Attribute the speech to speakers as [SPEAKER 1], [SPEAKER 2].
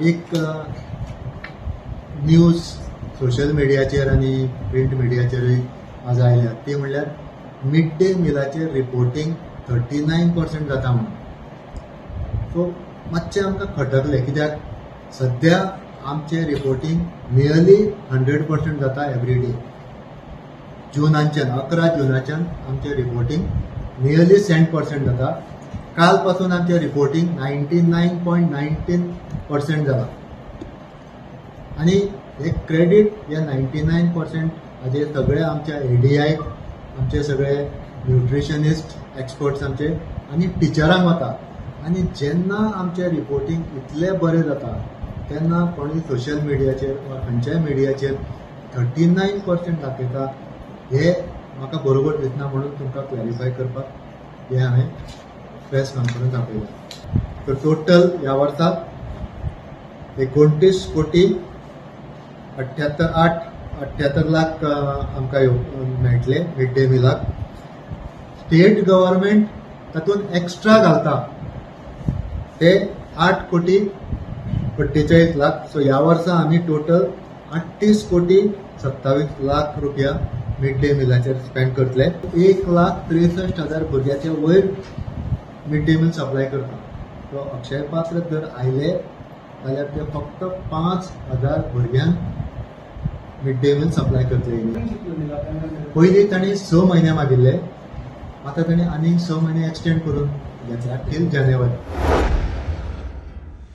[SPEAKER 1] एक news social मिडियाचेर आनी प्रिंट मिडियाचेरूय आज आयल्या, ती म्हणल्यार मिड डे मिलाचेर रिपोर्टींग 39% जाता म्हणून. सो मातशें आमकां खटकलें, कित्याक सद्या आमचें रिपोर्टींग नियरली 100% जाता एवरी डे. जुनाच्यान, 11 जुनाच्यान आमचें रिपोर्टींग नियरली 100% जाता. काल पासून आमचें रिपोर्टींग 99.19% जाला आनी हे क्रेडीट हे 99% हाजेर सगळे आमच्या एडीआय, आमचे सगळे न्युट्रिशनिस्ट एक्सपर्ट्स आमचे आनी टिचरांक वता. आनी जेन्ना आमचें रिपोर्टींग इतलें बरें जाता तेन्ना कोणूय सोशल मिडियाचेर वा खंयच्याय मिडियाचेर 39% दाखयता हे म्हाका बरोबर दिसना, म्हणून तुमकां क्लॅरिफाय करपाक हें हांवें प्रेस कॉन्फरन्स आपयला. तर टोटल ह्या वर्साक 29 कोटी 78 आठ 78 लाख आमकां मेळटले मिड डे मिलाक. स्टेट गव्हर्मेंट तातूंत एक्स्ट्रा घालता ते 8 कोटी 48 लाख. सो ह्या वर्सा आमी टोटल 38 कोटी 27 लाख रुपया मिड डे मिलाचेर स्पेंड करतले. 1,63,000 भुरग्याच्या वयर मिड डे मील सप्लाय करता. सो अक्षय पात्र जर आयले जाल्यार ते फक्त 5,000 भुरग्यांक मिड डे मील सप्लाय करतले. पयलीं तांणी 6 म्हयने मागिल्ले, आतां तांणी आनीक 6 म्हयने एक्सटेंड करून घेतल्या टील जानेवारी.